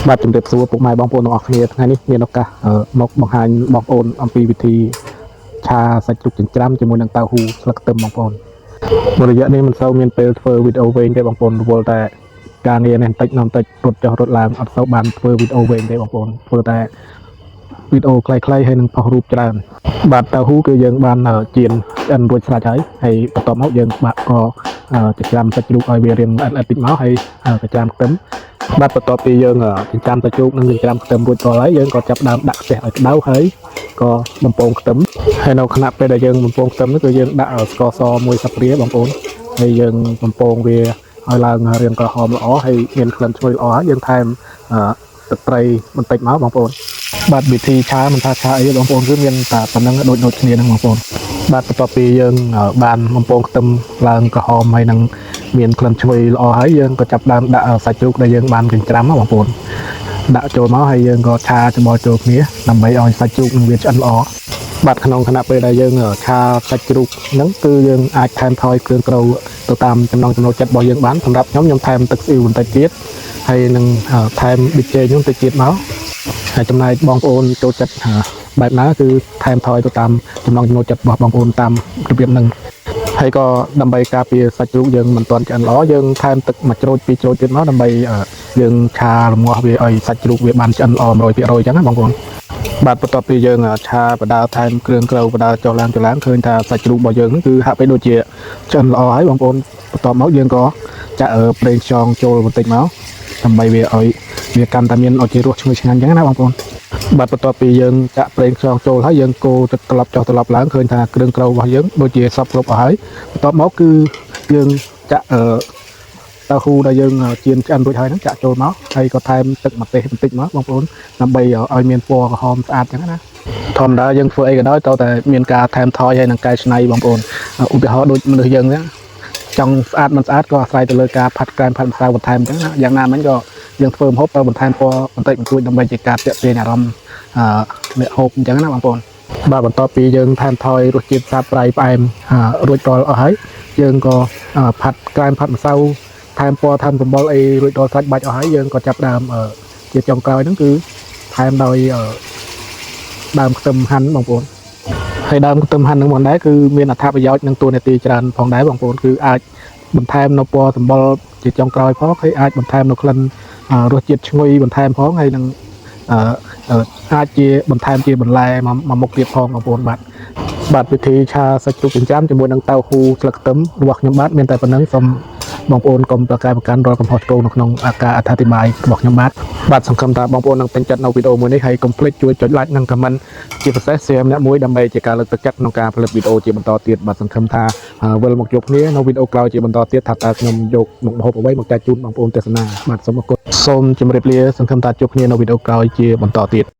បាទជំរាបសួរពុកម៉ែបងប្អូនទាំងអស់គ្នាថ្ងៃនេះមានឱកាសអឺមកបង្ហាញបងប្អូនអំពីវិធីឆាសាច់ជ្រូកចិញ្ច្រាំជាមួយនឹងតៅហ៊ូស្លឹកខ្ទឹមបងប្អូនមួយរយៈនេះមិនសូវមានពេលធ្វើវីដេអូវែងទេបងប្អូនរវល់តែការងារនេះបន្តិចនោះបន្តិចរត់ចុះរត់ឡើងអត់សូវបានធ្វើវីដេអូវែងទេបងប្អូនធ្វើតែវីដេអូខ្លីៗហើយនឹងផុសរូបច្រើនបាទតៅហ៊ូគឺយើងបានចៀនឆ្អិនរួចស្រេចហើយហើយបន្ទាប់មកយើងបាក់ក៏ចិញ្ច្រាំសាច់ជ្រូកឲ្យវារាងល្អិតៗតិចមកហើយចិញ្ច្រាំខ្ទឹម បាទបន្ទាប់ពីយើងចិញ្ច្រាំសាច់ជ្រូកនិងចិញ្ច្រាំខ្ទឹមរួចរាល់ហើយយើងក៏ចាប់ផ្ដើមដាក់ខ្ទះឲ្យក្តៅហើយក៏បំពងខ្ទឹមហើយនៅខណៈពេលដែលយើងបំពងខ្ទឹមនោះគឺយើងដាក់ស្ករសមួយស្លាបព្រាបងប្អូនហើយយើងបំពងវាឲ្យឡើងរាងក្រហមល្អហើយមានក្លិនឈ្ងុយល្អហើយយើងថែមទឹកត្រីបន្តិចមកបងប្អូនបាទវិធីឆាមិនថាឆាអីទេបងប្អូនគឺមានតែប៉ុណ្្នឹងដូចដូចគ្នាហ្នឹងបងប្អូនបាទបន្ទាប់ពីយើងបានបំពងខ្ទឹមឡើងក្រហមហើយនឹងមានក្លិនឈ្ងុយល្អហើយយើងក៏ចាប់ផ្ដើមដាក់សាច់ជ្រូកដែលយើងបានចិញ្ច្រាំបងប្អូនដាក់ចូលមកហើយយើងក៏ឆាច្របល់ចូលគ្នាដើម្បីឲ្យសាច់ជ្រូកនឹងវាឆ្អិនល្អបាទក្នុងខណៈពេលដែលយើងឆាសាច់ជ្រូកហ្នឹងគឺយើងអាចថែមថយគ្រឿងក្រៅទៅតាមចំណង់ចំណូលចិត្តរបស់យើងបានសម្រាប់ខ្ញុំខ្ញុំថែមទឹកស៊ីអ៊ីវបន្តិចទៀតហើយនឹងថែមប៊ីចេងហ្នឹងតិចទៀតមកហើយចំណែកបងប្អូនចូលចិត្តបែបណាគឺថែមថយទៅតាមចំណង់ចំណូលចិត្តរបស់បងប្អូនតាមរបៀបហ្នឹងហើយក៏ដើម្បីការពារសាច់ជ្រូកយើងមិនទាន់ឆ្អិនល្អយើងថែមទឹកមួយច្រូចពីរច្រូចទៀតមកដើម្បីយើងឆារងាស់វាឲ្យសាច់ជ្រូកវាបានឆ្អិនល្អ100%អញ្ចឹងណាបងប្អូនបាទបន្ទាប់ពីយើងឆាបដាថែមគ្រឿងក្រៅបដាចុះឡើងចុះឡើងឃើញថាសាច់ជ្រូករបស់យើងហ្នឹងគឺហាក់បីដូចជាឆ្អិនល្អហើយបងប្អូនបន្ទាប់មកយើងក៏ចាក់ប្រេងខ្យងចូលបន្តិចមកដើម្បីវាឲ្យវាកាន់តែមានឲ្យជារសឈ្ងុយឆ្ងាញ់អញ្ចឹងណាបងប្អូនបាទបន្ទាប់ពីយើងចាក់ប្រេងខ្យងចូលហើយយើងកូរទៅត្រឡប់ចុះត្រឡប់ឡើងឃើញថាគ្រឿងក្រៅរបស់យើងដូចជាសព្វគ្រប់អស់ហើយបន្ទាប់មកគឺយើងចាក់អឺតៅហ៊ូដែលយើងចៀនឆ្អិនរួចហើយហ្នឹងចាក់ចូលមកហើយក៏ថែមទឹកម្ទេសបន្តិចមកបងប្អូនដើម្បីឲ្យមានពណ៌ក្រហមស្អាតអញ្ចឹងណាធម្មតាយើងធ្វើអីក៏ដោយតើតែមានការថែមថយហើយនឹងកែច្នៃបងប្អូនឧទាហរណ៍ដូចមនុស្សយើងហ្នឹងចង់ស្អាតមិនស្អាតក៏អាស្រ័យទៅលើការផាត់ក្រែមផាត់ម្សៅបន្ថែមអញ្ចឹងណាយ៉ាងណាមិញក៏យើងធ្វើម្ហូបត្រូវបន្ថែមពណ៌បន្តិចបន្តួចដើម្បីជាការទាក់ទាញអារម្មណ៍អឺអ្នកហូបអញ្ចឹងណាបងប្អូនបាទបន្ទាប់ពីយើងថែមថយរសជាតិសាបប្រៃផ្អែមរួចរាល់អស់ហើយយើងក៏ផាត់ក្រែមផាត់ម្សៅថែមពណ៌ថែមសម្បុរអីរួចរាល់សាច់បាច់អស់ហើយយើងក៏ចាប់ដើមជាចុងក្រោយហ្នឹងគឺថែមដោយដើមខ្ទឹមហាន់បងប្អូនហើយដើមខ្ទឹមហាន់ហ្នឹងផងដែរគឺមានអត្ថប្រយោជន៍និងតួនាទីច្រើនផងដែរបងប្អូនគឺអាចបន្ថែមនៅពណ៌សម្បុរជាចុងក្រោយផងហើយអាចបន្ថែមនៅក្លិនរសជាតិឈ្ងុយបន្ថែមផងហើយនឹងអាចជាបន្ថែមជាបន្លែមួយមុខទៀតផងបងប្អូនបាទបាទវិធីឆាសាច់ជ្រូកចិញ្ច្រាំជាមួយនឹងតៅហ៊ូស្លឹកខ្ទឹមរបស់ខ្ញុំបាទមានតែប៉ុណ្្នឹងសូមបងប្អូនកុំប្រកែកប្រកាន់រាល់កំហុសឆ្គងនៅក្នុងអាការអត្ថាធិប្បាយរបស់ខ្ញុំបាទបាទសង្ឃឹមថាបងប្អូននឹងពេញចិត្តនៅវីដេអូមួយនេះហើយកុំភ្លេចជួយចុច like និង comment ជាពិសេស share ម្នាក់មួយដើម្បីជាការលើកទឹកចិត្តក្នុងការផលិតវីដេអូជាបន្តទៀតបាទសង្ឃឹមថាវិលមកជួបគ្នានៅវីដេអូក្រោយជាបន្តទៀតថាតើខ្ញុំយកមុខម្ហូបអ្វីមកចែកជូនបងប្អូនទស្សនាបាទសូមអរគុណសូមជម្រាបលាសង្ឃឹមថាជួបគ្នានៅវីដេអូក្រោយជាបន្តទៀត។